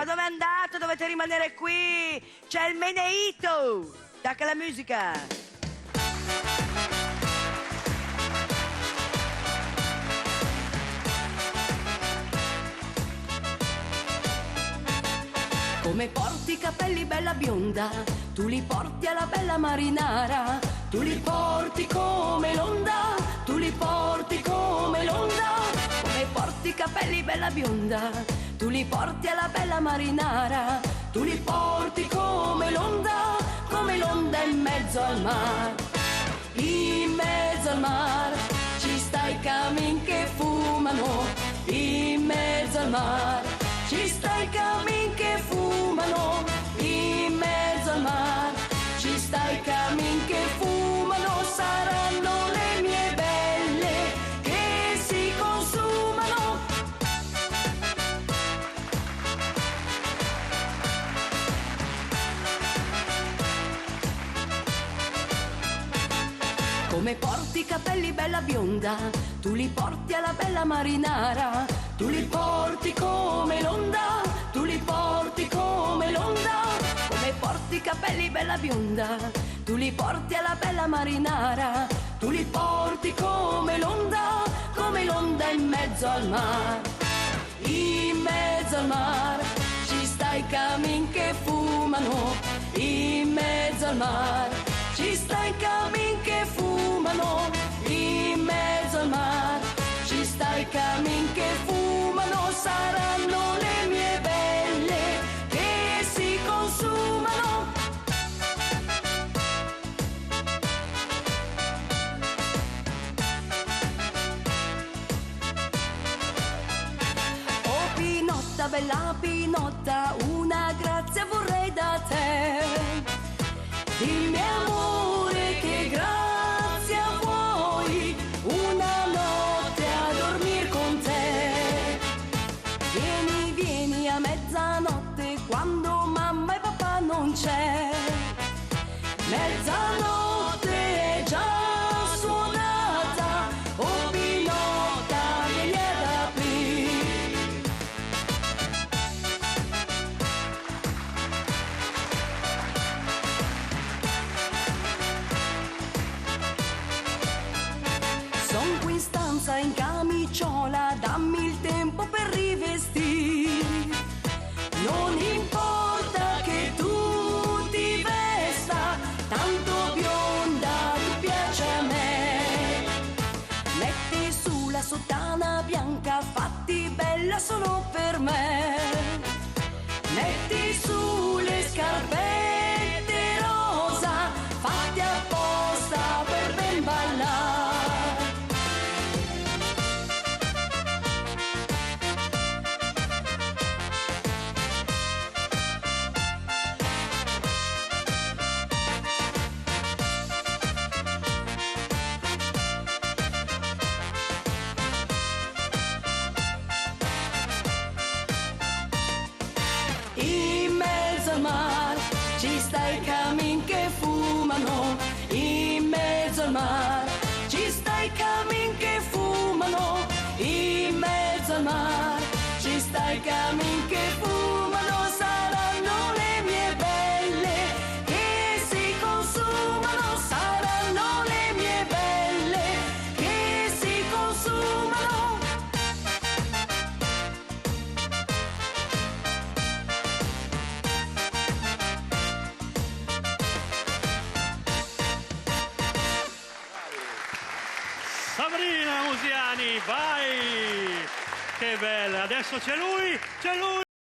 dove andate? Dovete rimanere qui! C'è il meneito! Tacca la musica! Come porti i capelli bella bionda, tu li porti alla bella marinara, tu li porti come l'onda, tu li porti come l'onda. Come porti i capelli bella bionda, tu li porti alla bella marinara, tu li porti come l'onda, come l'onda in mezzo al mar. In mezzo al mar ci sta i camin che fumano, in mezzo al mar ci sta i camin che fumano, in mezzo al mar ci sta i camin che fumano, saranno le mie belle che si consumano. Come porti i capelli bella bionda, tu li porti alla bella marinara, tu li porti come l'onda, tu li porti come l'onda. Come porti i capelli bella bionda, tu li porti alla bella marinara, tu li porti come l'onda, come l'onda in mezzo al mar. In mezzo al mar ci sta i camin che fumano, in mezzo al mar ci sta i camin che fumano, in mezzo al mar ci sta i camin che fumano, saranno le mie belle che si consumano. Oh Pinotta, bella Pinotta, una grazia vorrei da te. Dimmi amore che grazia vuoi, una notte a dormir con te. Vieni, vieni a mezzanotte quando mamma e papà non c'è. Mezzanotte è già suonata, oh Pinotta vieni ad aprire. Son qui in stanza in camiciola, dammi il tempo per rivestire. Non importa che tu ti vesta, tanto bionda tu piace a me. Metti su la sottana bianca, fatti bella solo per me. Metti su le scarpette rosa, fatti apposta per ben ballare. In mezzo al mar ci sta i camin che fumano, in mezzo al mar ci sta i camin che fumano, in mezzo al mar ci sta i camin che fumano, saranno le mie belle che si consumano, saranno le mie belle che si consumano. Sabrina Musiani, vai! Che bella! Adesso c'è lui, c'è lui!